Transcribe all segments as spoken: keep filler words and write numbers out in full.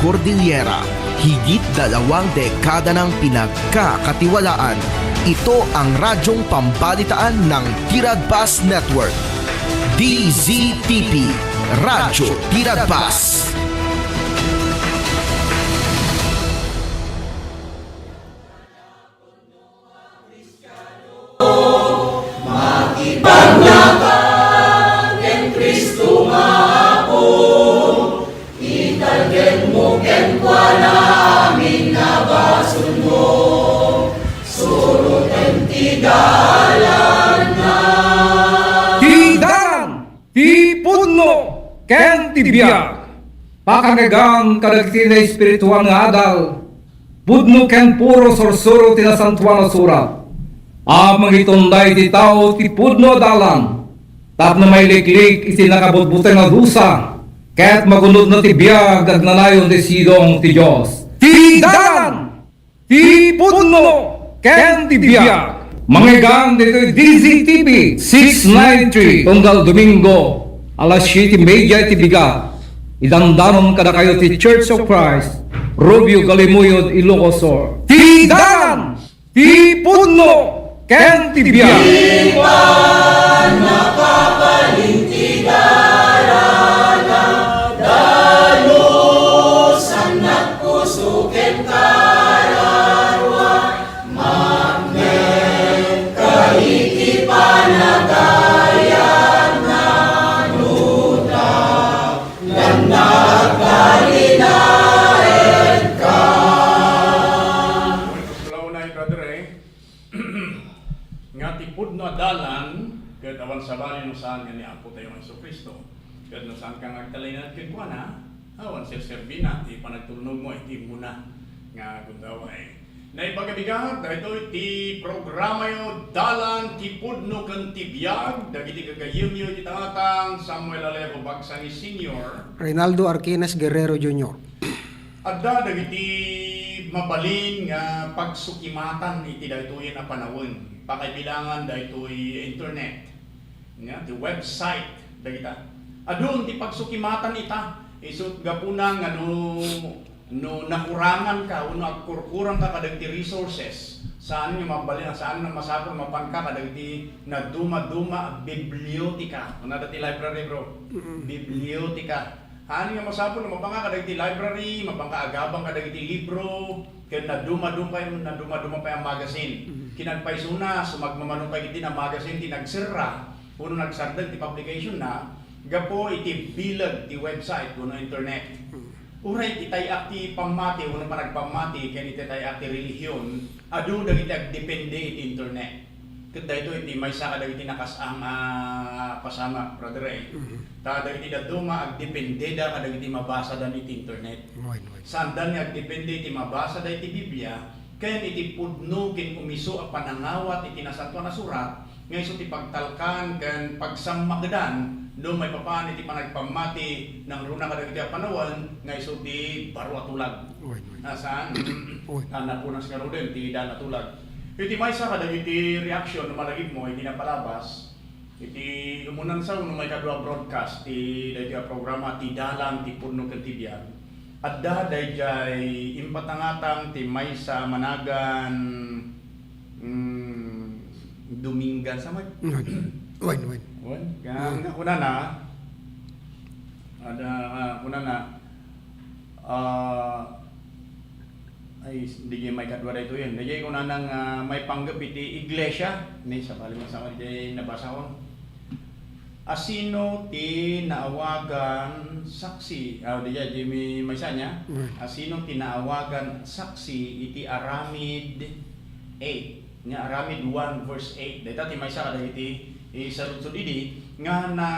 Cordillera, higit dalawang dekada nang pinagkakatiwalaan. Ito ang radyong pambalitaan ng Tiradbas Network. D Z T P, Radyo Tiradbas. Makipagnakan ken Cristo nga Apo, italgenmo kenkuana amin a basolmo, suroten ti dalanna. Ti dalan! Ti pudno ken ti biag. Pakangegan kadagiti naespirituan nga adal, pudno ken puro sursuro ti Nasantoan a Surat. A mangitunda iti tao ti pudno a dalan, tapno mailiklik iti nakabutbuteng a dusa, ket magunodna ti biag agnanayon ti sidong ti Dios. Ti dalan! Ti pudno ken ti biag. Mangeggan ditoy D Z T V six ninety-three, tunggal Domingo, alas siete media iti bigat. Idandanon kadakayo ti Church of Christ, Rubio Galimuyod, Ilocos Sur. Ti dalan, ti pudno, ken ti biag. Di pa nakabalin ti darana, dalusannak puso ken kararua, mangngeg ka iti panagayatna, no ta, lannak balinaenka. Ulaw na, brother, eh. Nga ti pudno a dalan, ket awan sabali no saan nga ni Apo tayo nga Jesu-Cristo. Ket no saan ka nga agtalinaed kenkuana, awan serserbina ti panagtulnogmo iti immuna nga gundaway. Naimbag a bigat, daytoy ti programayo, Dalan ti Pudno ken ti Biag, dagiti gagayyemyo iti tangatang Samuel Alejo Bagsangis Senior. Reynaldo Arquines Guerrero Junior. Adda dagiti mabalin nga pagsukimatan iti daytoyen a panawen. Pakaibilangan daytoy internet, nga ti website dagita. Adun ti pagsukimatan ita. Isu gapuna nga no, no nakurangan ka wenno agkurkurang ka kadagiti resources, saan nga mabalin, saan nga masapul mapan ka kadagiti nadumaduma a biblioteka. Kuna dati library, bro? Mm. Biblioteka. Haan nga masapul no mapanka kadagiti library, mapanka agabang kadagiti libro, ken nadumaduma pay, nadumaduma pay a magazine. Mhm. Kinagpaysona, sumagmamano pay iti na magazine ti nagserra, wenno nagsardeng ti publication na, gapu iti bileg ti website wenno internet. Mhm. Uray iti tay-ak ti pammati wenno panagpammati ken iti tay-ak ti relihion, adu dagiti agdepende iti internet. Ket daytoy ti maysa kadagiti nakasang a pasamak, brother, eh. Mhm. Ta dagiti dadduma, agdependeda kadagiti mabasada iti internet. Wen, wen. Saanda nga agdepende iti mabasada iti Biblia ken iti pudno ken umiso a panangawat iti Nasantoan a Surat nga isu ti pagtalkan ken pagsammakedan no maipapan iti panagpammati nangruna kadagiti a panawen nga isu ti baro a tulag. Wen, wen. Nasaan? Wen. Ah, napunas ngaruden ti daan a tulag. Iti maysa kadagiti reaction no malagipmo iti napalabas, iti umunan sa wenno maikadua broadcast ti daytoy a programa, ti Dalan ti Pudno ken ti Biag. Adda daydiay impatangatang ti maysa a managan, mm, Domingan sa met. Wen, wen. Wen, nga, nga kunana, ada, ah, kunana, ah, Ay, daydiay maikadua daytoyen. Daydiay kunana nga maipanggep iti iglesia. Ni, sabali met sa daydiay nabasahon. Asino ti naawagan saksi? Ah, daydiay, di mi maysa nia. Mm. Asino ti naawagan saksi iti Aramid eight? Nga Aramid one verse eight. Dayta ti maysa kadagiti isaludsod idi nga na,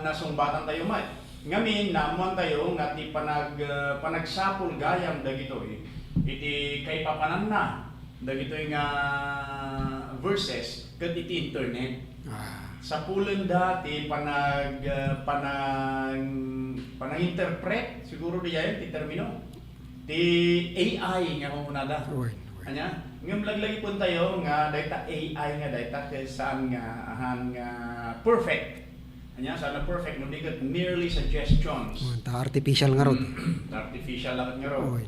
nasungbatan tayo met. Ngamin, naammoan tayo nga ti panag-, ah, panagsapul gayam dagitoy iti kaipapananna dagitoy nga verses ket iti internet. Ah. Sapulenda ti panag-, ah, panag-, panag-interpret, siguro diay ti termino, ti A I nga kukunada. Wen, wen. Ania? Ngem laglagipon tayo nga dayta A I nga dayta ket saan nga ahan nga perfect. Ania, saan a perfect, no di ket merely suggestions. Oh, ta artificial ngarud. Mm, artificial la ket ngarud. Oy.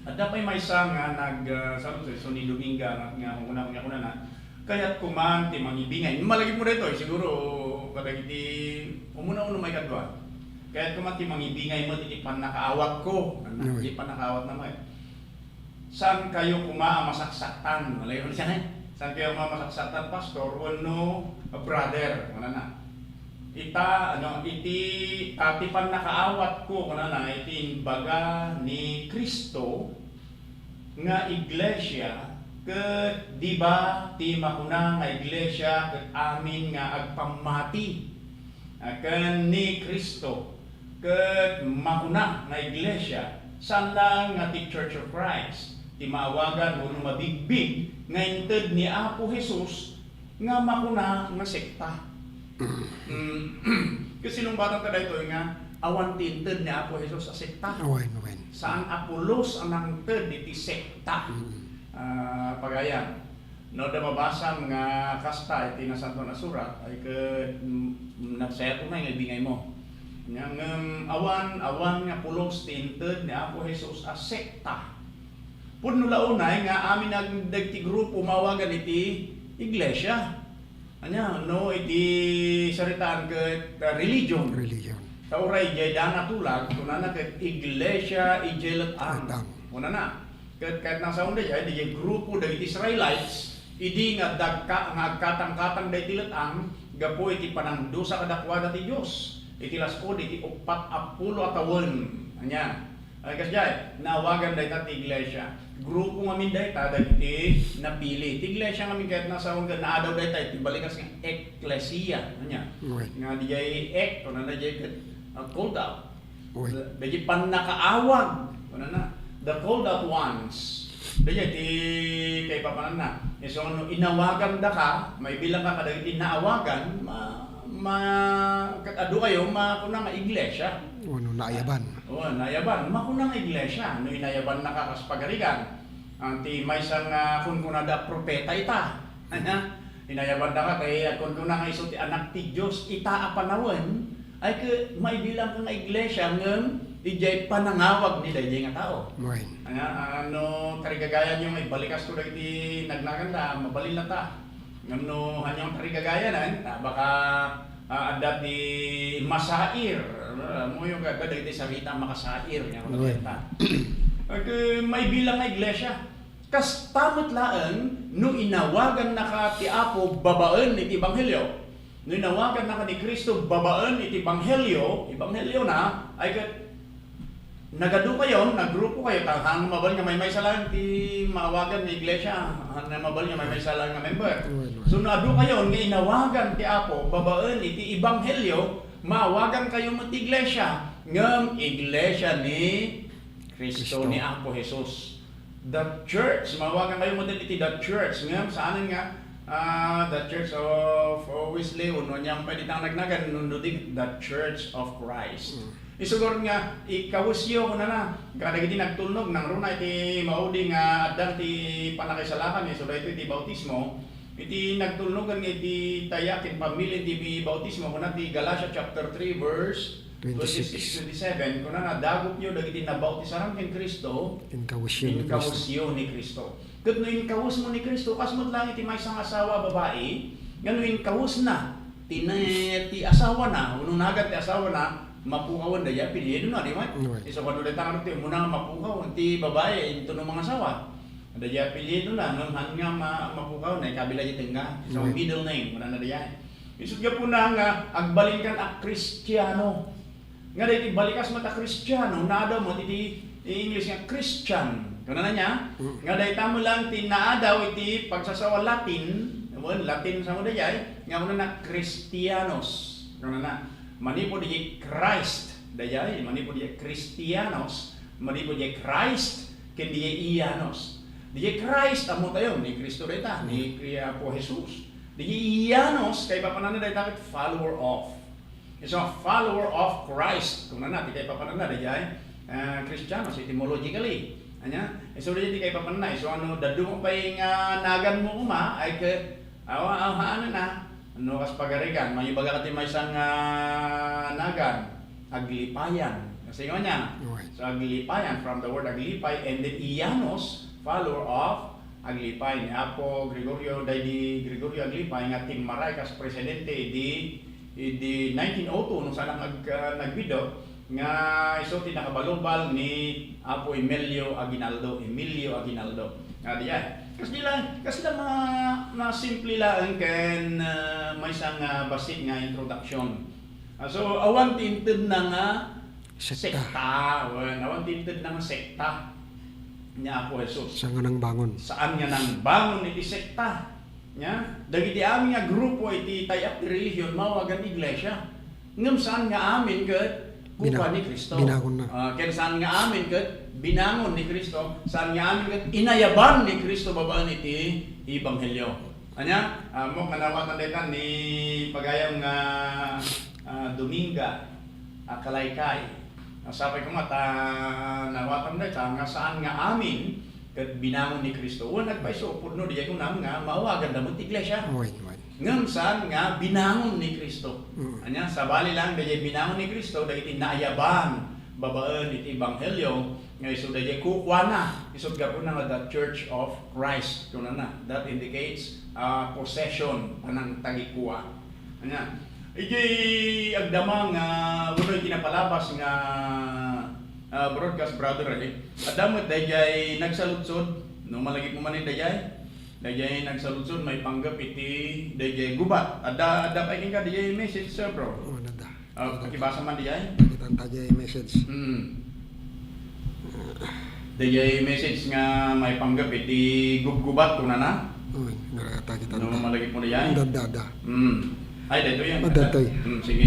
Adda pay maysa nga nag, ah, saan to, so ni Dominga nga, nga kuna, nga kunana, "Kayatko man ti mangibingay." Malagipmo daytoy, siguro, kadagiti umuna-una maikadua. "Kayatko man ti mangibingay met iti pannakaawatko." Oy. Iti pannakaawatna met. "Saan kayo koma a masaksaktan?" Malay mo siya, eh. "Saan kayo koma a masaksaktan, pastor, wenno brother?" Kunana. Ita, ano, iti, ta ti pannakaawatko, kunana, iti imbaga ni Cristo nga iglesia, ket di ba ti makuna nga iglesia ket amin nga agpammati, a, ken ni Cristo, ket makuna nga iglesia, saan laeng nga ti Church of Christ ti maawagan wenno mabigbig nga inted ni Apo Jesus nga makuna nga sekta. Mm. Ket sinungbatanka daytoy nga awan ti inted ni Apo Jesus a sekta. Wen, wen. Saan a pulos a nangted iti sekta. Mm. Ah, pagayam. No, adda mabasam nga kasta iti Nasantoan a Surat, ay ket, mm, nagsayat unay nga ibingaymo. Nya, ngem awan, awan nga pulos ti inted ni Apo Jesus a sekta. Pudno la unay nga amin ag-, dagiti grupo maawagan iti iglesia. Ania, no, iti saritaan ket, ah, religion. Religion. Ta uray idiay Daan a Tulag, kunana ket iglesia idiay let-ang. Let-ang. Kunana, ket kayatna a sawen daydiay, daydiay grupo dagiti Israelites, idi nga dagka-, nga agkatangkatang daydi let-ang, gapu iti panangdusa kadakuada ti Dios, iti las-ud iti uppat a pulo a tawen. Ania, ay, kasdiay, naawagan dayta ti iglesia. Grupo ngamin dayta dagiti napili. Ti iglesia ngamin kayatna a sawen ket naadaw dayta iti balikas nga eklesia. Ania? Wen. Nga diay ek, kunana diay ket, ah, called out. Wen. Dagiti pannakaawag, kunana, the called out ones. Daydiay ti kaipapananna. Isu no inawagandaka, maibilangka kadagiti naawagan, ma-, ma-, ket adu kayo, makuna nga iglesia. Wenno naayaban. O, naayaban. Makuna nga iglesia. No inayabannaka kas pagarigan, ah, ti maysa nga kunkunada a propeta ita. Inayabannaka, kay agkunkuna nga isu ti Anak ti Dios, ita a panawen, ay ket maibilangka nga iglesia, ngem idiay panangawag ni daydiay nga tao. Wen. Ania, ah, no tarigagayanyo nga ibalikasko dagiti nagnaganda, mabalinna ta. Ngem no haanyo nga tarigagayanan, ta baka, ah, adda ti masair. Ammoyo nga adda dagiti sarita a makasair, nga Wen. Ket maibilang nga iglesia. Kasta met laeng no inawagannaka ti Apo babaen iti ebanghelio. No inawagannaka ni Cristo babaen iti ebanghelio, ebangheliona, ay ket nagadu kayon, naggrupo kayo, ta haan nga mabalin nga maymaysa laeng ti maawagan nga iglesia, haan nga mabalin nga maymaysa laeng nga member. Wen, wen. So, no adu kayon nga inawagan ti Apo babaen iti ebanghelio, maawagan kayo met ti iglesia, ngem iglesia ni Cristo, Cristo. Ni Apo Jesus. The church, maawagan kayo met iti the church. Ngem saanen nga, ah, the church of, oh, Wesley, wenno anian pay dita nga nagnagan, no di the Church of Christ. Mm. Isu ngarud nga, ikkawesyo, kunana, kadagiti nagtulnog, nangruna iti maudi nga addang ti pannakaisalakan, isu daytoy ti bautismo, iti nagtulnogan nga iti tayak ken pamili ti bautismo, kuna ti Galatia chapter three, verse twenty-six. Twenty-six, twenty-seven, kunana, "Dagupyo dagiti nabautisaran ken Cristo, inkawesyo ni Cristo." Inkawesyo ni Cristo. Ket no inkawesmo ni Cristo, kas met laeng iti maysa nga asawa a babai, nga no inkawesna ti, ti asawana, wenno nagan ti asawana, mapukawen, daydiay apelyidona, di ba? Right. Isu kano dayta nga ti umuna nga mapukaw, ti babai, intono mangasawa. Daydiay apelyidona, ngem haan nga ma-, mapukaw, naikabil a di tengnga. Isu nga Right. middle name, kunana daydiay. Isu ti gapuna nga agbalinkan a Kristiano. Nga daytoy balikas met a Kristiano, naadaw met iti English nga Christian. Kunana nia, Mm. nga dayta met laeng ti naadaw iti pagsasawa Latin, wen, Latin sa mo daydiay, nga kunana Christianos. Kunana, manipud iti Christ, daydiay, manipud iti Christianos, manipud iti Christ, ken iti Ianos. Iti Christ, ammo tayo, ni Cristo dayta, ni Apo Jesus. Iti Ianos, kaipapananna dayta ket follower of. Isu a follower of Christ. Kunana, ti kaipapananna, daydiay, eh, Kristianos, etymologically. Ania? Isu daydiay ti kaipapananna. Isu a no, dadduma pay nga naganmo koma, ay ket, awa, awa, ano na, No kas pagarigan, mangibaga ka ti maysa nga nagan, aglipayan. Kasi nga niya, Right. so aglipayan, from the word aglipay, and then iyanos, follower of Aglipay. Ni Apo Gregorio, daydi Gregorio Aglipay nga timmaray kas presidente idi, idi nineteen oh two, no saan ag-, ah, nagbiddut, nga isu ti nakabalubal ni Apo Emilio Aguinaldo, Emilio Aguinaldo. Nga diay. Kas di lang, kas lang mga, mga simple lang ken, ah, maysa nga bassit nga introduction. Ah, so, awan ti intedna nga Sekta. sekta. Wen, awan ti intedna nga sekta ni Apo Jesus. Saan nga nangbangon? Saan nga nangbangon iti sekta? Nya, dagiti amin nga grupo iti tay-ak ti relihion, maawagan iglesia. Ngem saan nga amin ket kupa Bina-, ni Cristo. binangon na. Ah, ken saan nga amin ket binangon ni Cristo, saan nga amin ket inayaban ni Cristo babaen iti ebanghelio. Ania, ah, mo kanawatan dayta ni pagayam nga, ah, Dominga, ah, Kalaykay. Nasapay ko nga ta nawatan dayta nga saan nga amin ket binangon ni Cristo. Wen, agpayso, pudno, diay kunam nga maawagan da met ti iglesia. Wen, wen. Ngem saan nga binangon ni Cristo. Mm. Ania, sabali lang, daydiay binangon ni Cristo, dagiti naayaban babaen iti ebanghelio, nga isu daydiay kukuana, isut gapuna nga the Church of Christ, kunana. That indicates, ah, possession, panangtagikua. Ania, iti agdama nga, wenno iti napalabas nga, ah, broadcast, Brother Ali, adda met daydiay nagsaludsod, no, malagip mo manen daydiay, daydiay nagsaludsod, maipanggep iti daydiay gubat. Adda, adda pay kenka daydiay message, sir, bro? Oh, adda. Ah, pakibasa man diay. Kita ta diay message. Mm. Diay message nga maipanggep iti gubgubat, kunana. Uy, narata kita. No, malagip mo diay. Adda, adda. Mm. Ay, daytoy yan. Adda, adda. Toy. Mm, sige.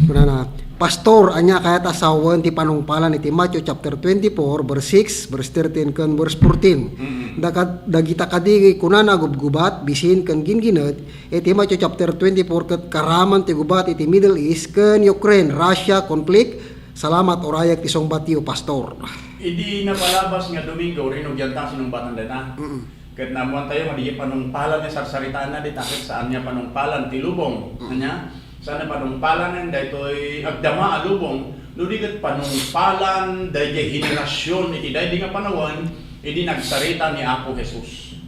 Kunana, Pastor, ania kayat a sawen ti panungpalan iti Matthew chapter twenty-four, verse six, verse thirteen, ken verse fourteen? Mm. Dakat-, dagita kadi kunana gubgubat, bisin, ken gingined, Iti Matthew chapter twenty-four, ket karaman ti gubat iti Middle East ken Ukraine, Russia conflict. Salamat, urayek ti sungbatyo, Pastor. Idi napalabas nga Domingo, rinugyan ta sinungbatan dayta. Mm-mm. Ket naammoan tayo nga di panungpalan nga sarsaritaanna dita, ket saan nga panungpalan ti lubong. Mm. Ania? Saan nga panungpalan daytoy agdama a lubong, no di ket panungpalan daydiay henerasion iti daydi nga panawen, idi nagsarita ni Apo Jesus.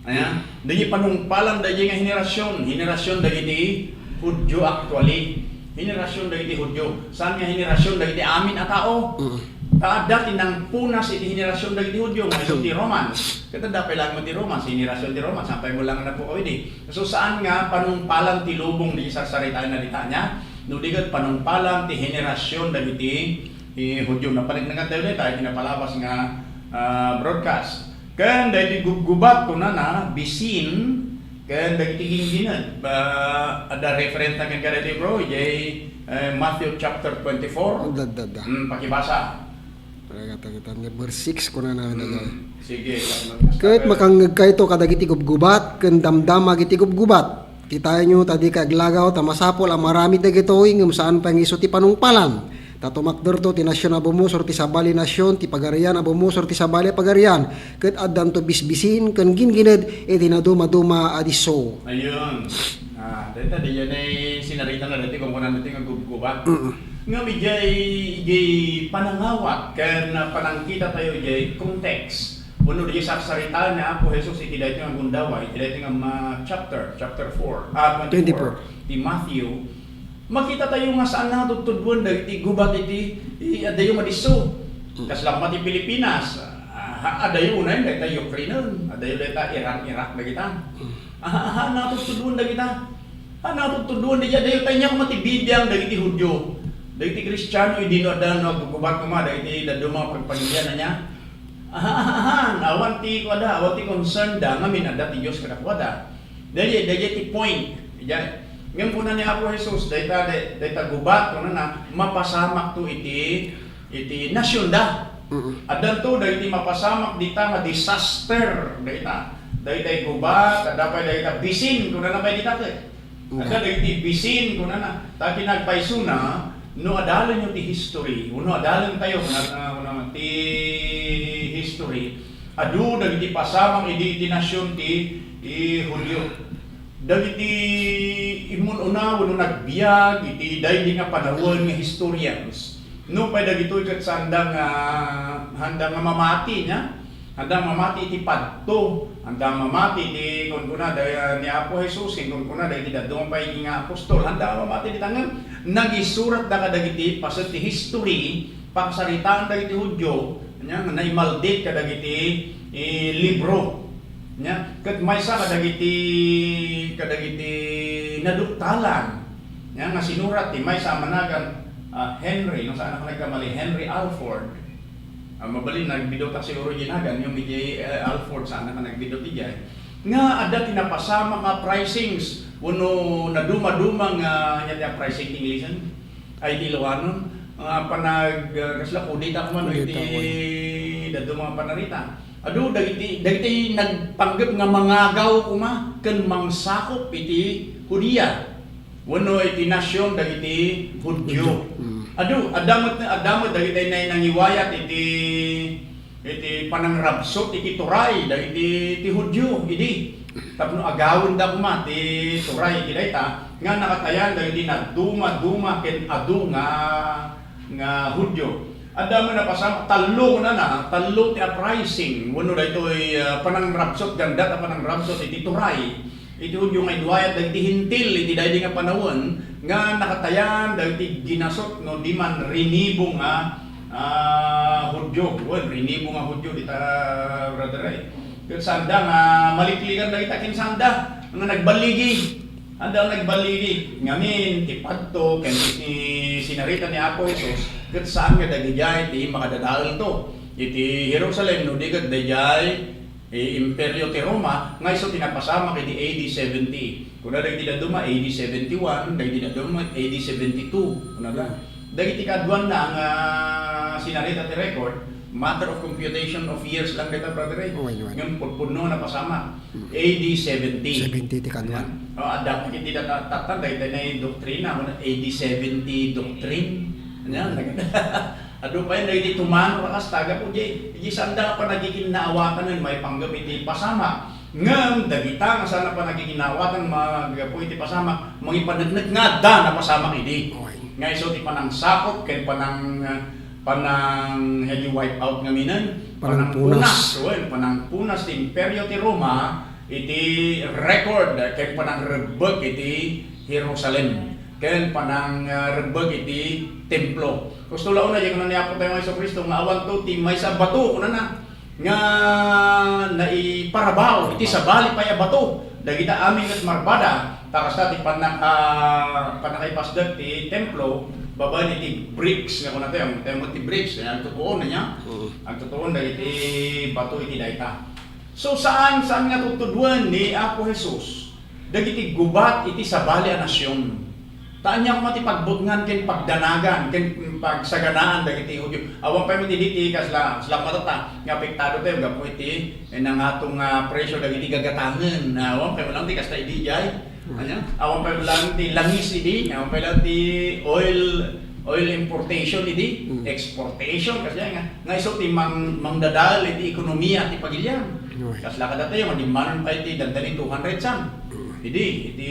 Ania? Dagiti panungpalan dagiti nga henerasion, henerasion dagiti Judio actually. Henerasion dagiti Judio. Saan nga henerasion dagiti amin a tao? Mm. Ta adda ti nangpunas iti henerasion dagiti Judio, nga isu ti Romans. Ket adda pay laeng met ti Romans, henerasion ti Romans, saan pay mo lang napukaw idi. So, saan nga panungpalan ti lubong dagiti sarsaritaenna dita, ania? No di ket panungpalan ti henerasion dagiti, eh, Judio. Napanik na nga tayo dita, iti napalabas nga, ah, broadcast. Ken dagiti gubgubat, kunana, bisin, ken dagiti gingginged. Ba, adda reference na ken kadagiti, bro, idiay, eh, Matthew chapter twenty-four. Adda, adda, adda. Hmm, pakibasa. Talaga, talaga, talaga. Verse six, kunana, Hmm, sige, ket makangngegkayto kadagiti gubgubat, ken damdama iti gubgubat. Kitaenyo ta dikay aglagaw ta masapul a maaramid dagitoy, ngem saan pay nga isu ti panungpalan. Ta tumakderto ti nasion a bumusor ti sabali a nasion, ti pagarian a bumusor ti sabali a pagarian, ket addanto bisbisin ken gingginged iti nadumaduma a disso. Ayun. Ah, dayta, diay sinarita na dayta, kunkunana dayta nga gubgubat. Mm. Ngem idiay, idiay panangawat ken panangkita tayo idiay context. Wenno diay sarsarita ni Apo Jesus iti daytoy nga gundaway, iti daytoy nga ma-, chapter, chapter four, ah, twenty-four, twenty-four. Ti Matthew, makita tayo nga saan nga tudtuduen dagiti gubat iti, i-, adayo nga disso. Hmm. Kasla met ti Pilipinas, ah, adayo unayen dayta Ukraine, adayo dayta Iran, Iraq, dagita. Hmm. Aha, aha, natudtuduen dagita. Ah, natudtuduen dagita, adayo, ta ania koma ti bibiang dagiti Judio, dagiti Kristiano, idi no adda, no, aggugubat koma dagiti dadduma nga pagpamiliana, ania? Aha, aha, aha, awan ti kuada, awan ti concern da, ngamin adda ti Dios kadakuada. Daydiay, daydiay ti point. Idiay. Ngem kuna ni Apo Jesus, dayta, day-, dayta gubat, kunana, mapasamakto iti, iti nasionda. Mm. Addanto dagiti mapasamak dita nga disaster, dayta. Daydiay gubat, adda pay dayta bisin, kunana pay dita ket. Adda dagiti bisin, kunana. Ta kinagpaysona, no adalenyo ti history, wenno adalentayo, kunana, kunana, ti history, adu dagiti pasamak idi iti nasion ti, ti Judio. Dagiti immun-una wenno nagbiag iti daydi nga panawen nga historians. Nupay dagitoy ket saanda nga, haanda nga mamati, nia? Haanda nga mamati iti padto. Haanda nga mamati iti kunkunada ni Apo Jesus, ken kunkunada iti dadduma pay nga apostol. Haanda nga mamati dita ngem nangisuratda kadagiti paset ti history, pakasaritaan dagiti Judio, nia, nga naimaldit kadagiti, eh, libro. Nia, ket maysa kadagiti, kadagiti naduktalan, nia, nga sinurat ti maysa a managan, ah, Henry, no, saan ako nagkamali, Henry Alford. Ah, mabalin, nagbidutak siguro iti nagan, yung iti, eh, Alford, saan ako nagbidut iti, nga adda ti napasamak nga uprisings, wenno naduma-duma nga, nia ti uprising ti English, ay, ti Iloanon, nga panag-, ah, kasla kudeta koma, no, iti dadduma nga panarita. Adu, dagiti, dagiti nagpanggep nga mangagaw koma ken mangsakop iti Judea wenno iti nasion dagiti Judio. Judio. Mm. Adu, adda met, adda met dagiti nay-, nangiwayat iti iti panangrabsot iti turay dagiti ti Judio idi. Tapno agawenda koma ti turay iti dayta nga nakatayan dagiti naduma-duma ken adu nga, nga Judio. Adda met napasamak, tallo kunana, tallo ti uprising wenno daytoy, ah, panangrabsot, ganda ta panangrabsot iti turay. Iti Judio nga inwayat dagiti Hentil iti daydi nga panawen nga nakatayan dagiti ginasot no di man rinibo nga, ah, Judio. Wen, rinibo nga Judio dita, brother, ay. Ket saanda nga maliklikan dagita ken saanda nga nagballigi. Anda nga nagballigi. Ngamin, ti padto, ken ti sinarita ni Apo Jesus, ket saan nga dagidiay ti makadadaelto iti Jerusalem, no di ket daydiay eh, Imperio ti Roma, nga isu ti napasamak iti A D seventy. Kuna dagiti dadduma, A D seventy-one, dagiti dadduma, A D seventy-two. Kuna da. Dagiti kaduanna nga sinarita ti record, matter of computation of years lang dita, brother, eh. Wen, wen. Ngem pudpudno napasamak. Hmm. A D seventy. Seventy ti kaduan. Ayan. O, adda pa iti ta-, ta-, tattan, dagiti na doktrina, kuna A D seventy doctrine. Ayan, nag-, Adu pay dagiti tumano a kasta, gapu diay, diay saanda nga panagikinnaawatan maipanggep iti pasamak. Ngem dagita nga saan a panagikinnaawatan maipanggep iti pasamak, mangipaneknek nga adda napasamak idi. Okay. Nga isu ti panangsakop ken panang-, panang-, iti wipe out ngaminen, panangpunas. Panangpunas, wen, panangpunas ti Imperio ti Roma iti record ken panangrebbek iti Jerusalem ken panangrebbek iti templo. Kastoy la unay, kuna ni Apo tayo nga Jesu-Cristo nga awanto ti maysa a bato, kunana, nga naiparabaw iti sabali pay a bato. Dagita amin ket marbada, ta kasta ti pannak-, ah, pannakaipasdek ti templo, babaen iti bricks, nga kuna tayo, tayo met ti bricks, eh, agtutuon, ania? Mm. Agtutuon dagiti bato iti dayta. So, saan, saan nga tudtuduen ni Apo Jesus dagiti gubat iti sabali a nasion? Ta ania koma ti pagbutngan ken pagdanagan ken pagsaganaan dagiti Judio. Awan pay met idi ti kasla, kasla matata nga apektado tayo gapu iti, eh, nangato nga presyo dagiti gagatangen. Awan pay met lang ti kasta idi diay. Ania? Awan pay lang ti langis idi, awan pay lang ti oil, oil importation idi, Mm. exportation, kasi nga, nga isu ti mang-, mangdadael iti ekonomiya ti pagilian. Oy. Kasla kadatayo, madimmanon pay ti dandani two hundred san. Mm. Idi, iti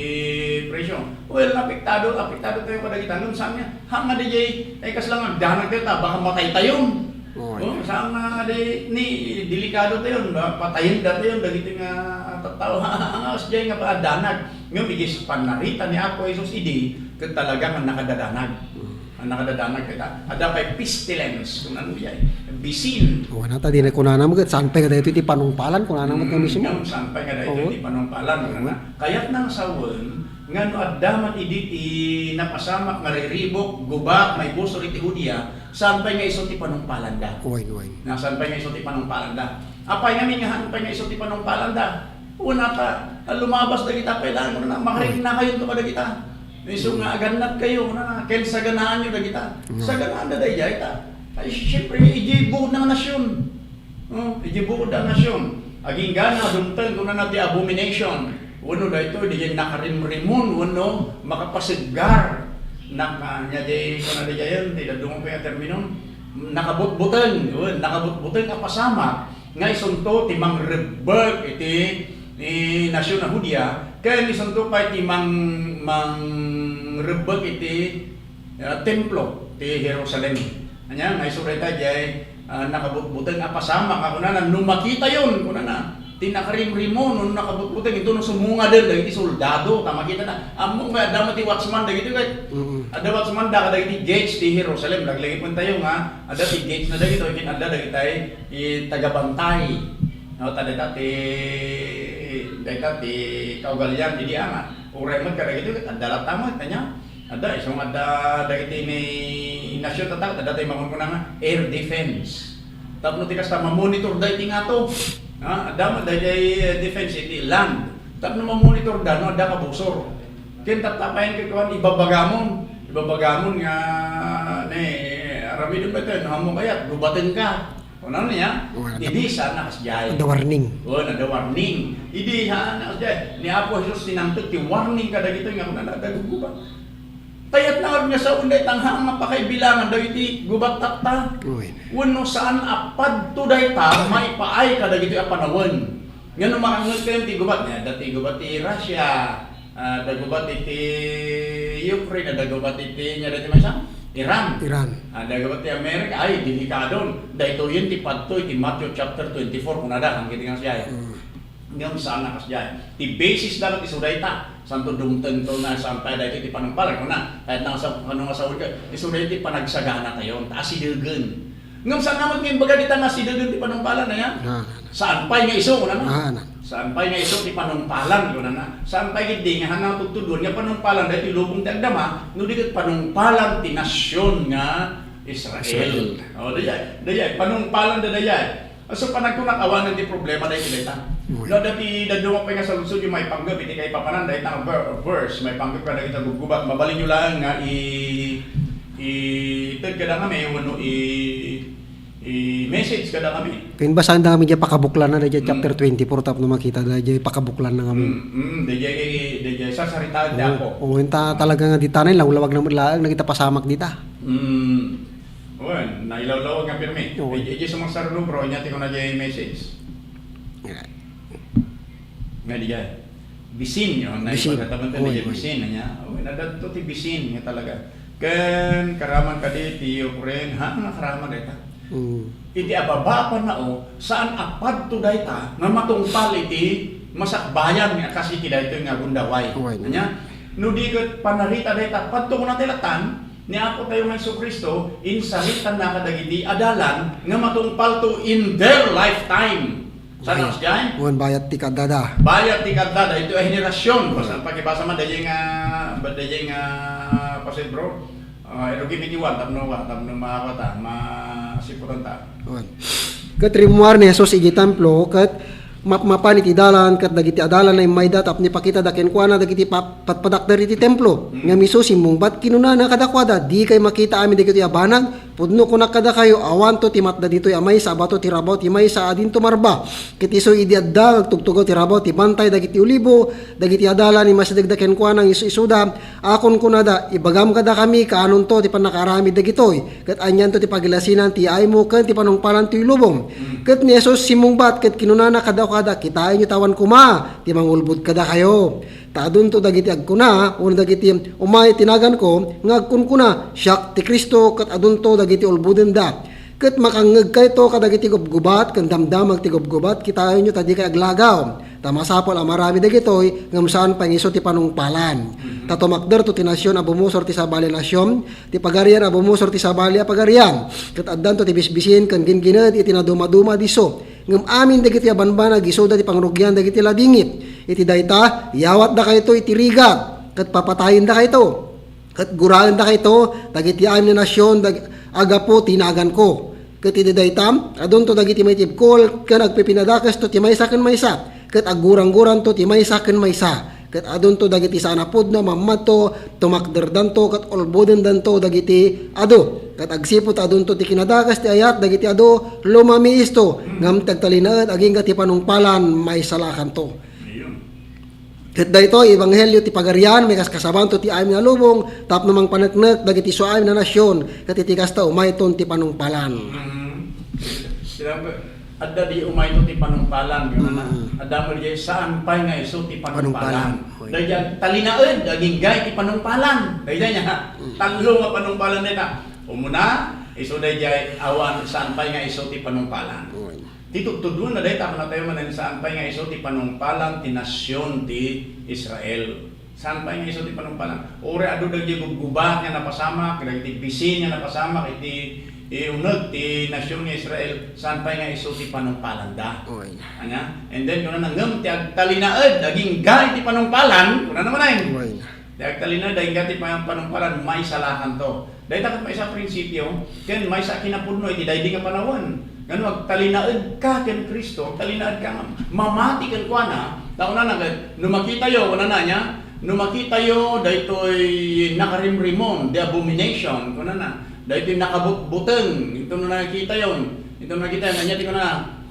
presyo. Well, apektado, apektado tayo kadagita. Ngem saan nga, ha, nga di jay, ay, kasla nga agdanag tayo, ta baka matay tayo. Oy. Oh, saan nga di, ni, delikado tayo, ba, patayen da tayo, dagiti nga tattao, ha, ha, ha, ha, jay nga pa, danag. Ngem iti pannarita ni Apo Jesus idi, ket talaga nga nakadadanag. Mm. Nga nakadadanag ket, ah, adda pay pestilence, kunana diay, bisin. O, nata, di na kunana mo, ket saan pay nga daytoy ti panungpalan, kunana mo, mm, mismo. Ngem saan pay nga daytoy ti panungpalan, kunana. Kayatna nga sawen, nga no adda man idi ti napasamak nga riribuk, gubat, maibusor iti Judea, saan pay nga isu ti panungpalanda? Wen, wen. Na, saan pay nga isu ti panungpalanda? Apay ngamin nga saan pay nga isu ti panungpalanda? Kunana, lumabas dagita pay laeng, kunana, makaringnakayonto kadagita. Isu nga agannadkayo, kunana, ken saganaanyo dagita. Mm. Saganaanda daydiay ta. Ay, siyempre, idiay buod nga nasion. Oh, idiay buod nga nasion. Agingga nga dumteng, kunana, ti abomination. Wenno daytoy, diay nakarimrimon, wenno makapaseggar. Nak-, ah, nia diay, kunana diay, ti dadduma pay a termino. Nakabutbuteng, wen, nakabutbuteng a pasamak. Nga isunto ti mangrebbek iti, eh, nasion a Judea, Ken isunto pay ti mang-, mangrebbek iti, ah, templo ti Jerusalem. Ania, nga isu dayta diay, ah, nakabutbuteng a pasamak a kunana, "No makitayon," kunana, "ti nakarimrimo, no nakabutbuteng, intono sumungaden dagiti soldado, ta makitana." Ammom nga adda met ti watchman dagitoy ket, Mm. adda watchman da kadagiti gates ti Jerusalem. Laglagipentayo nga adda ti gates na dagitoy, ken adda dagitay, eh, tagabantay. No, ta dayta ti, dayta ti kaugalian idi, ah, nga uray met kadagitoy, adda latta met, ania? Adda, isu nga adda dagiti ni nasion tatta, adda tay makunkuna nga air defense. Tapno ti kasta, mamonitor da iti ngato. Ha? Adda met daydiay, eh, defense iti land. Tapno mamonitor da, no adda kabusor. Ken tatta pay ket kuan, ibabagamon. Ibabagamon nga, ne, aramidem daytoy, no, ammom kayat, gubatengka. Kunana niya, Wala idi na. Saan a kasdiay. Adda warning. O, adda warning. Idi saan a kasdiay. Ni Apo Jesus tinangted ti warning kadagitoy nga kunana, adda gubgubat. Kayatna ngarud nga sawen dayta nga pakaibilangan dagiti gubat tatta. Uy. Wenno saan a padto dayta maipaay kadagitoy a panawen. Ngem no makangngegkayon ti gubat, nia, adda ti gubat ti Russia, ah, adda gubat iti Ukraine, adda gubat iti, nia, daytoy maysa? Iran. Iran. Adda gubat ti America, ay, delikadon. Daytoyen ti padto iti Matthew chapter twenty-four, kunada, haan ket nga siya. Mm. Ngem saan a kasdiay. Ti basis da ket isu dayta. Santo dumtengto na saan pay daytoy ti panungpalan, kuna. Kayatna nga sa-, ano nga sawen ka, isu daytoy ti panagsaganatayon, ta asidegen. Ngem saan a met nga imbaga dita nga asidegen ti panungpalan, aya? Ah, Saan pay nga isu, kunana? Ah, na. Saan pay nga isu ti panungpalan, kunana? Saan pay ketdi nga haan nga tudtuduan nga panungpalan daytoy lubong ti agdama, no di ket panungpalan ti nasion nga Israel. Israel. O, dayay, dayay, panungpalan da dayay. So, panagkunak, awanen ti problema daytoy dayta. Mm. No, dati dadduma pay nga saludsod nga maipanggep iti kaipapanan dayta nga ver-, verse, maipanggep kadagita gubgubat. Mabalinyo laeng nga i-, ited kadakami wenno i-, i-message kadakami. Ken basaen da ngamin diay pakabuklanna, daydiay Mm. chapter twenty-four, tapno makita da diay pakabuklanna ngamin. Mm, mm, daydiay, daydiay, sarsaritaen ti Oo, Apo. oo, inta talaga nga dita na, lawlawag na met laeng, dagita pasamak dita. Mm. Wen, nailawlawag nga pirmi. Oo. Daydiay, daydiay sumarsarno, bro, nia ti kuna diay message. Yeah. Nga diay. Bisin, yun, na Bisin. Ipagkataman ka Oy, diay oy. Bisin, nia. Wen, adda to ti bisin, nga talaga. Ken karaman kadi ti Ukraine, ha, nga karaman dayta. Mm. Iti ababa a pannao, saan a padto dayta nga matungpal iti masakbayan nga kas iti daytoy nga gundaway. Uy. Ania? No di ket panarita dayta, padto kuna ti latan, ni Apo tayo nga Jesu-Cristo, insaritanna kadagiti adalan nga matungpalto in their lifetime. Saan a kasdiay? Wen, bayat ti kaddada. Bayat ti kaddada, ito ay henerasyon. Basta pagibasa man, dayeng nga, ba-, dayeng nga, Pastor Bro? Ah, irugim iti wan, tapno, wan, tapno ma-, ta, masiputan ta. Wen. Ket rimmuar ni Jesus iti templo, ket mapmapan iti dalan, ket dagiti adalanna immayda tapno ipakitada kenkuana dagiti pa-, padpadakder iti templo. Mm. Ngem isu simmungbat, kinunana kadakuada, "Dikay makita amin dagitoy a banag? Pudno kunak kadakayo, awanto ti matda ditoy a maysa a bato ti rabaw ti maysa a dinto marba." Ket isu idi adda nga agtugtugaw ti rabaw ti Bantay dagiti Olibo, dagiti adalan immasidegda kenkuana nga isu-isuda, a kunkunada, "Ibagam kadakami kaanonto ti pannakaaramid dagitoy, ket anianto ti pagilasinan ti yaaymo ken ti panungpalan toy lubong." Ket ni Jesus simmungbat ket kinunana kadakuada, "Kitaenyo ta awan koma ti mangulbod kadakayo. Ta adunto dagiti agkuna, wenno dagiti umay ti naganko nga agkunkuna, 'Siak ti Cristo,' ket adunto dagiti ulbodenda. Ket makangngegkayto kadagiti gubgubat ken damdamag ti gubgubat, kitaenyo ta dikay aglagaw. Ta masapul a maaramid dagitoy, ngem saan pay nga isu ti panungpalan. Ta tumakderto ti nasion a bumusor ti sabali a nasion, ti pagarian a bumusor ti sabali a pagarian. Ket addanto ti bisbisin ken gingined iti nadumaduma a disso. Ngem amin dagiti a banbanag isuda ti pangrugian dagiti ladingit. Iti dayta, iyawatdakayto iti rigat, ket papatayendakayto. Ket guraendakayto dagiti amin a nasion dag-, a gapu ti naganko. Ket iti dayta, adunto dagiti maitibkol ken agpipinadakesto ti maysa ken maysa, ket aggurangguranto ti maysa ken maysa. Ket adunto dagiti saan a pudno a mammadto, tumakderdanto ket ulbodendanto dagiti adu. Ket agsipud ta adunto ti kinadakes ti ayat dagiti adu, lumamiisto, ngem ti agtalinaed agingga ti panungpalan, maisalakanto. Ayun. Ket daytoy ebanghelio ti Pagarian, maikaskasabanto ti amin a lubong tapno mangpaneknek dagiti isuamin a nasion, ket iti kasta umayton ti panungpalan. Mm. Sila ba? Adda di umayto ti panungpalan, kunana. Mm. Adda met di saan pay nga isu ti panungpalan. Panungpalan. Oy. Daydi agtalinaed, agingga iti panungpalan. Daydi nia, Mm. tallo nga panungpalan dayta. Umuna, isu daydi awan saan pay nga isu ti panungpalan. Oy. Ti tudtuduenna dayta, kunatayo manen, saan pay nga isu ti panungpalan ti nasion ti Israel. Saan pay nga isu ti panungpalan? Uray adu dagiti gubgubat nga napasamak, dagiti bisin nga napasamak iti, eh, uneg ti nasion nga Israel, saan pay nga isu ti panungpalanda? Oy. Ania? And then, kunana, ngem ti agtalinaed, agingga iti panungpalan, kunana manen. Oy. Ti agtalinaed, agingga ti pan-, panungpalan, maisalakanto. Dayta ket maysa a prinsipio, ken maysa a kinapudno iti daydi nga panawen. Ngano agtalinaedka ken Cristo, agtalinaedka nga mamati kenkuana, ta kunana ket, no makitayo, kunana nia, no makitayo, daytoy nakarimrimon, the abomination, kunana, daytoy nakabutbuteng, inton nakitayon, inton nakitayon, ania ti kunana,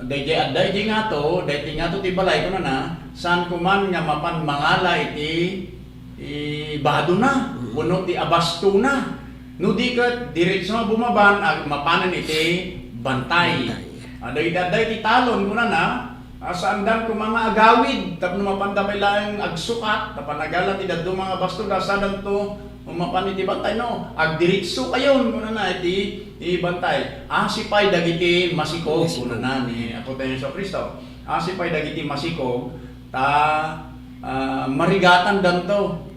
daydi adda idi ngato, daydi ngato ti balay, kunana, saan ko man nga mapan mangala iti ibadona, Mm. wenno ti abastona. No di ket, diretso nga bumaban, ag-, mapanen iti bantay. Bantay. Ah, dagiti adda iti talon, kunana, ah, saandan koma nga agawid, tapno mapanda pay laeng agsukat, ta panagala ti dadduma nga bastoda, saandanto mapan iti bantay, no? Agdiretso kayon, kunana, iti, iti bantay. Asi pay dagiti masikog, Masikog. kunana ni Apo tayo Jesu Cristo. Asi pay dagiti masikog, ta, ah, marigatandanto.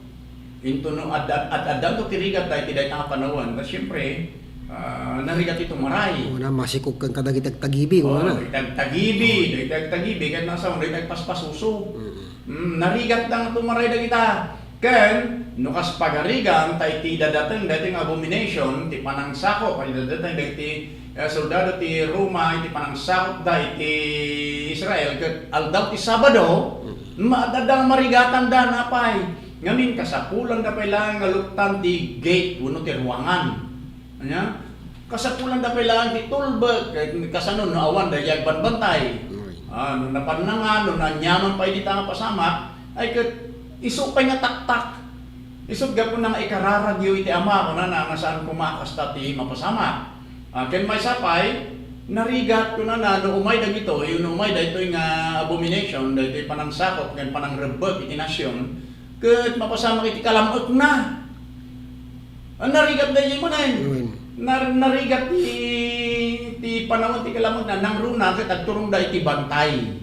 Inton no ad-, ad-, ad-, addanto ti rigatda iti dayta nga panawen, ta siempre, ah, narigat iti tumaray. Oo na, masikog ken kadagiti agtagibi, Oo, oo na. dagiti agtagibi, Oo. dagiti agtagibi, ket nasa, dagiti agpaspasuso. Mm. Mm, narigatda nga tumaray dagita. Ken, no kas pagarigan, ta iti dadateng, daytoy nga abomination, ti panangsakop, iti dadateng, dagiti, eh, soldado ti Roma, iti panangsakopda iti Israel, ket aldaw ti Sabado, Mm. ma-, adda nga marigatanda, napay. Ngamin, kasapulanda pay laeng nga luktan ti gate wenno ti ruangan. Ania? Kasapulanda pay laeng ti tulbek, ket kasano no awan daydi agbanbantay? Oy. Ah, no napannangan, no naaniaman pay dita nga pasamak, ay ket isu pay nga taktak. Isut' gapuna nga ikararagyo iti Ama, kunana, nga saan koma a kasta ti mapasamak. Ah, ken maysa pay, narigat, kunana, no umay dagitoy, no umay daytoy nga abomination, daytoy panangsakop ken panangrebbek iti nasion, ket mapasamak iti kalam-ekna. Ah, narigat daydi manen. Amen. Nar-, narigat ti, ti panawen ti kalam-ekna, nangruna ket agturongda iti bantay.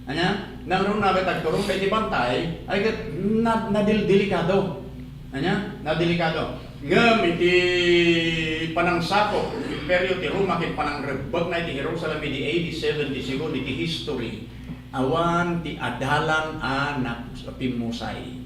Ania? Nangruna ket agturongda iti bantay, ay ket na-, nadildelikado. Ania? Nadelikado. Ngem iti panangsakop ti Imperio ti Roma ken panangrebbekna iti Jerusalem idi A D seventy-seven iti history, awan ti adalan a nap-, pimmusay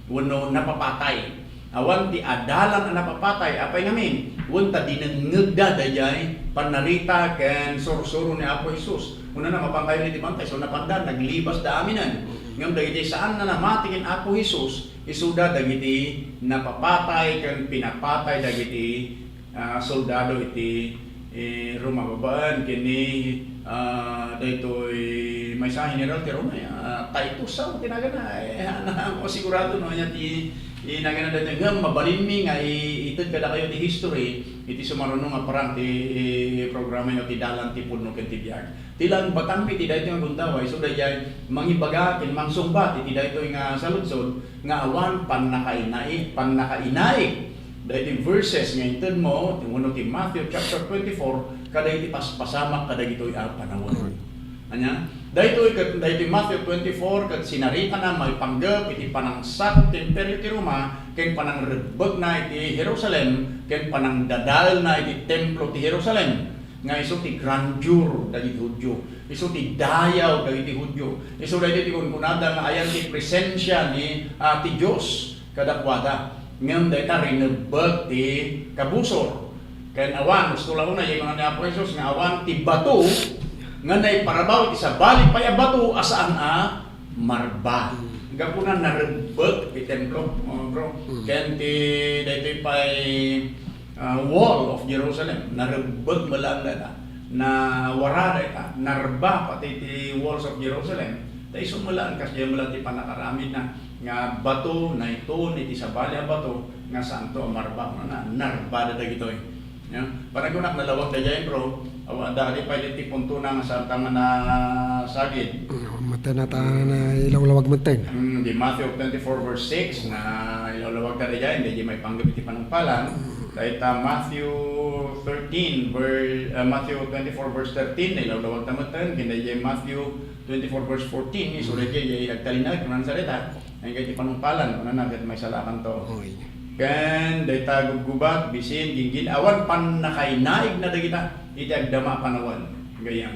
wenno napapatay. Awan ti adalan a napapatay, apay ngamin? Wen ta dinengngegda daydiay pannarita ken sursuro ni Apo Jesus. Kunana, mapankayon iti bantay, so napanda, naglibasda aminen. Ngem dagiti saan a namati ken Apo Jesus, isuda dagiti napapatay ken pinapatay dagiti, ah, soldado iti, eh, Roma babaen ken ni, ah, daytoy maysa a general ti Roma, ah, Titus, sao ti nagana, eh, sigurado no ania ti, ti nagana daytoy. Ngem mabalinmi nga i-, ited kadakayo ti history iti sumaruno nga parang ti, eh, programa yo ti Dalan ti Pudno ken ti Biag. Ti langbatanmi iti daytoy nga gundaway, isu daydiay mangibaga ken mangsungbat iti daytoy nga saludsod nga awan pannakainai-, pannakainaig daytoy verses nga intedmo, ti, wenno ti Matthew chapter twenty-four, kadagiti paspasamak kadagitoy a panawen. Ania? Daytoy ket, daytoy Matthew twenty-four ket sinaritana maipanggep iti panangsakop ti Imperio ti Roma ken panangrebbekna iti Jerusalem ken panangdadaelna iti templo ti Jerusalem. Nga isu ti grandeur dagiti Judio, isu ti dayaw dagiti Judio, isu daytoy ti kunkunada nga ayan ti presensia ni, ah, ti Dios kadakuada. Ngem dayta rinebbek ti kabusor. Ken awan, husto la unay, imuna ni Apo Jesus nga awan ti bato nga naiparabaw iti sabali pay a bato a saan a marba. Mm. Gapuna narebbek ti templo, oh, bro. Mm. Ken ti daytoy pay, ah, wall of Jerusalem, narebbek met laeng dayta, nawara dayta, narba pati ti walls of Jerusalem. Ta isu met laeng, kasdiay met laeng ti pannakaramidna nga bato, naitun iti sabali a bato nga saanto a marba, na, narba dagitoy. Ya, panagkunak, nalawag daydiay, bro. Awan, adda kadi pay ditoy punto nga saan ta nga nasagid. Mm, maten a ta nga ilawlawag maten. Mm, di Matthew twenty-four verse six, nga ilawlawag ta daydiay, daydiay maipanggep iti panungpalan. Mm. Dayta Matthew thirteen, ver-, ah, Matthew twenty-four verse thirteen, ilawlawag ta maten, ken daydiay Matthew twenty-four verse fourteen, isu daydiay, agtalinaed, kunana sarita. Ay, iti panungpalan, kunana, ket maisalakanto. Oy. Ken dayta gubgubat, bisin, ginggin-, awan pannakainaigna dagita iti agdama a panawen. Gayam.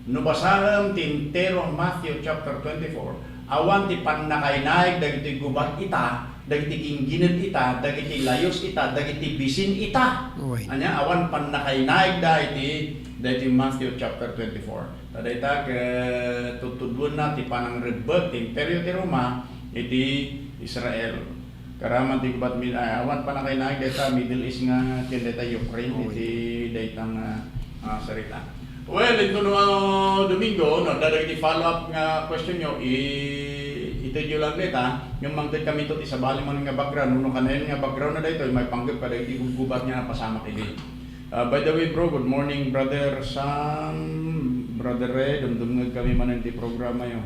No basaem ti entero a Matthew chapter twenty-four, awan ti pannakainaig dagiti gubat ita, dagiti ginggined ita, dagiti layus ita, dagiti bisin ita. Oy. Ania, awan pannakainaigda iti, dagiti Matthew chapter twenty-four. Ta dayta ket tudtuduenna ti panangrebbek ti Imperio ti Roma iti Israel. Karaman ti gubat mi-, ay, awan pannakainaig dayta Middle East nga ken dayta Ukraine. Oy. Iti dayta nga, ah, sarita. Well, intono, ah, Domingo, no, adda dagiti follow-up nga question nyo, i-, itedyo lang dayta, ngem mangted kami to ti sabali man nga background, no, kanayon nga background na daytoy, maipanggep kadagiti gubgubat nga napasamak idi. Ah, by the way, bro, good morning, Brother Sam, Brother Ray, dumdumngeg kami manen ti programayo.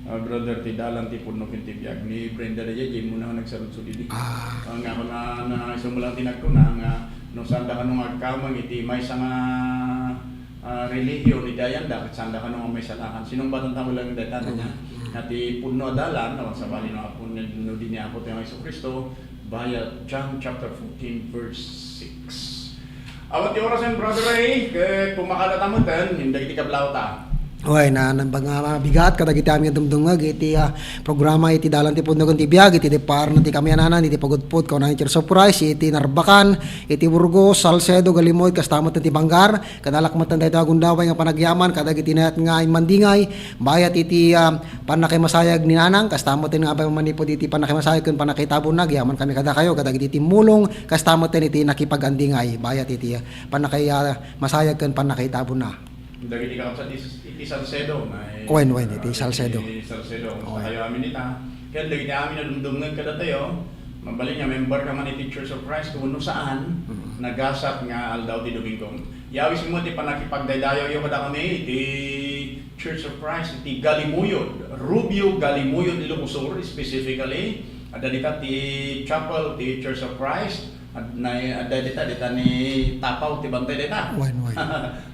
Ah, brother, ti dalan ti pudno ken ti biag. Ni Brenda daydiay, di mo na nagsaludsod idi. Ah. Ah, nga ako na, na, isu mo lang ti nagkuna nga no saan da kano nga agkameng iti maysa nga, ah, relihiyon iti ayanda, ket saan da kano nga maisalakan. Sinungbaten ta lang dayta, mm, ania? Mm. Nga ti pudno a dalan, awan sabali no Apo, no, no di ni Apo tayo nga Jesu-Cristo, bayat John chapter fourteen, verse six. Awan ti orasen, Brother Ray, ket pumakada ta meten, inda iti kablawta. Uy, na, na, nga mabigat kadagiti amin nga dumdumngeg iti, ah, programa iti Dalan ti Pudno ken ti Biag, iti depar na ti kamiananan, iti pagudpod, kaunaan iti Church of Christ, iti Narbacan, iti Burgos, Salcedo, Galimoy, kasta met ti Bangar, kadalak met daytoy a gundaway nga panagyaman, kadagiti nayat nga immandingay, bayat iti, ah, pannakaimasayag ni Nanang, kasta met nga manipud iti pannakaimasayag ken pannakaitabonna, agyaman kami kadakayo, kadagiti timmulong, kasta met iti nakipag-andingay, bayat iti, ah, pannakaimasayag ken pannakaitabonna. Dagiti kakabsat iti, iti Salcedo, may, wen, wen, iti ah, Salcedo. Iti Salcedo. Kumusta kayo amin ita? Ken dagiti amin a dumdumngeg kadatayo, mabalin nga member ka man iti Church of Christ, wenno saan, mm, nagasat nga aldaw ti Domingo. Yawis mo ti pannakipagdaydayawyo kadakami iti Church of Christ iti Galimuyod, Rubio Galimuyod, Ilocos Sur, specifically. Adda dita ti chapel ti Church of Christ. Ad-, na-, adda dita, dita ni Tapaw ti bantay dita. Wen, wen.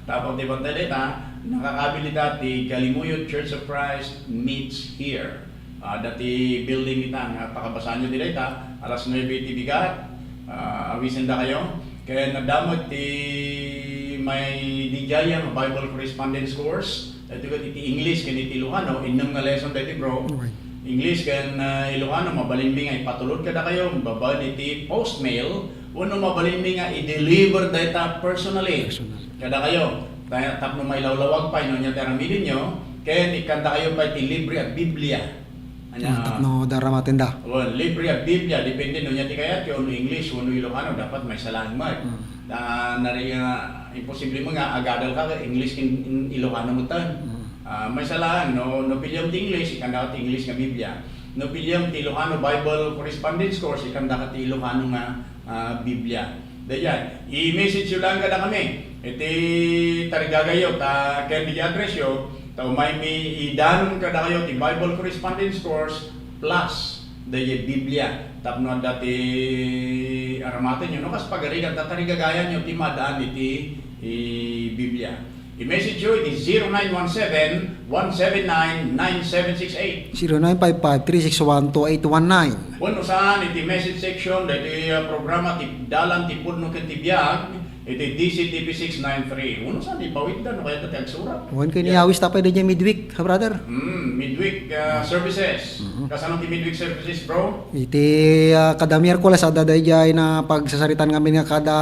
Tapaw ti bantay dita. Nakakabil dita ti Galimuyod Church of Christ meets here. Ah, dati building ita nga pakabasanyo ti dayta, alas nuebe ti bigat, ah, awisendakayo. Ken adda met ti may dijay nga Bible correspondence course. Daytoy ket iti English ken iti Ilocano, innem nga lesson daytoy, bro. Okay. English ken, ah, Ilocano, mabalinmi nga ipatulod kadakayo babaen iti postmail, wenno mabalinmi nga i-deliver dayta personally. Personal. Kadakayo, ta-, tapno mailawlawag pay no ania ti aramidenyo, ken ikkandakayo pay ti libre a Biblia. Ania? Ah, tapno daramatenda. Well, libre a Biblia, depende no ania ti kayatyo, no English, wenno Ilocano, dapat maisalaen met. Mm. Ah, nari-, ah, imposible mo nga agadal ka, English ken Ilocano metten. Mm. Ah, maisalaen, no, no piliam ti English, ikkandaka ti English nga Biblia. No piliam ti Ilocano Bible Correspondence Course, ikkandaka ti Ilocano nga ah, Biblia. Daydiay, i-message yo lang kadakami iti tarigagayo, ta ken daydiay address yo, ta umaymi idanon kadakayo ti Bible Correspondence Course plus daydiay Biblia. Tapno adda ti aramatenyo, no, kas pagarigan, ta tarigagayanyo ti maadaan iti, i, Biblia. I-message yo iti zero nine one seven, one seven nine, nine seven six eight. Zero nine five five, three six one, two eight one nine. Wenno saan iti message section daytoy, ah, programa ti Dalan ti Pudno ken ti Biag iti D C T P six nine three. Wenno saan ipawidda no kayat ti agsurat. Wen ken iyawis ta pay daydiay midweek, ha, brother? Mm, midweek, ah, services. Mm-hmm. Kasano ti midweek services, bro? Iti, ah, kada Miyerkules, adda daydiay na pagsasaritan ngamin nga kada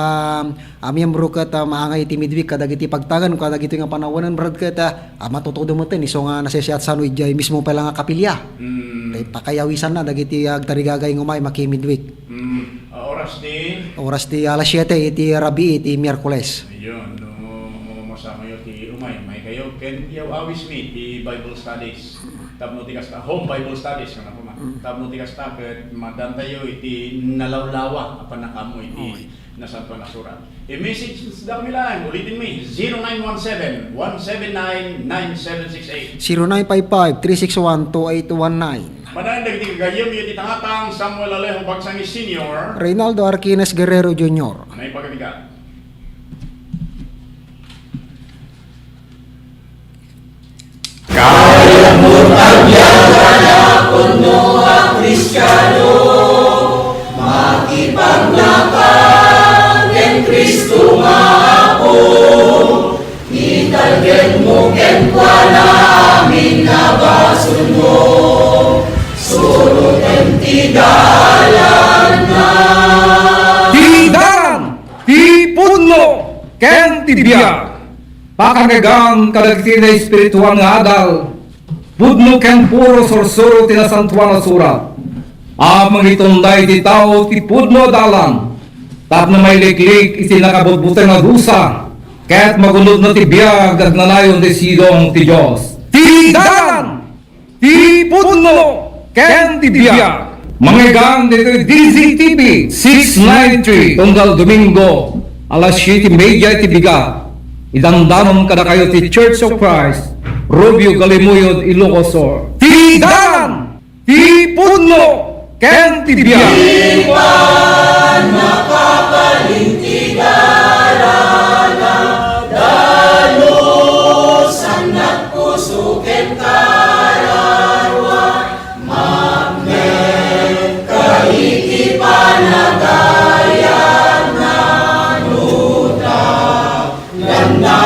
a miyembro ket, ah, maangay iti midweek kadagiti pagtagan, kadagitoy nga panawen, brad, ket, ah, ah, matutudo metten isu nga nasisiat sano idiay mismo pay la nga kapilya. Mm. Tay pakayawisanna dagiti agtarigagay nga umay maki midweek. Mm. Ah, oras ti? Oras ti alas siete iti rabii iti Miyerkules. Ayun, no, no, masamayo ti umay, may kayo, ken yaw awismi ti Bible studies. Tapno ti kasta, home Bible studies, kano pa man. Mm. Tapno ti kasta, ket madantayo iti nalawlawa a pannakaammo iti Okay. Nasantoan a Surat. I-message da kami lang. Ulitin mi, zero nine one seven, one seven nine, nine seven six eight. Zero nine five five, three six one, two eight one nine. Manayon dagiti gagayyemyo iti tangatang Samuel Alejo Bagsangis Senior. Reynaldo Arquines Guerrero Junior. Naimbag a bigat. Kayatmo ti agyagan a pudno a Kristiano, makipagnaka ken Cristo nga Apo, italgenmo kenkuana amin a basolmo, suroten ti dalanna. Ti dalan ti pudno ken ti biag. Pakangegan kadagiti naespirituan nga adal, pudno ken puro sursuro ti Nasantoan a Surat. A mangitunda iti tao ti pudno a dalan, tapno mailiklik iti nakabutbuteng a dusa, ket magunodna ti biag agnanayon ti sidong ti Dios. Ti dalan ti pudno ken ti biag. Mangeggan ditoy D Z T V six nine three, tunggal Domingo, alas siete media iti bigat. Idandanon kadakayo ti Church of Christ, Rubio Galimuyod, Ilocos Sur. Ti dalan ti pudno ken ti biag. Ipan makabalin ti darana, dalusannak puso ken kararua, mapnetka iti panagayatna, no ta lanna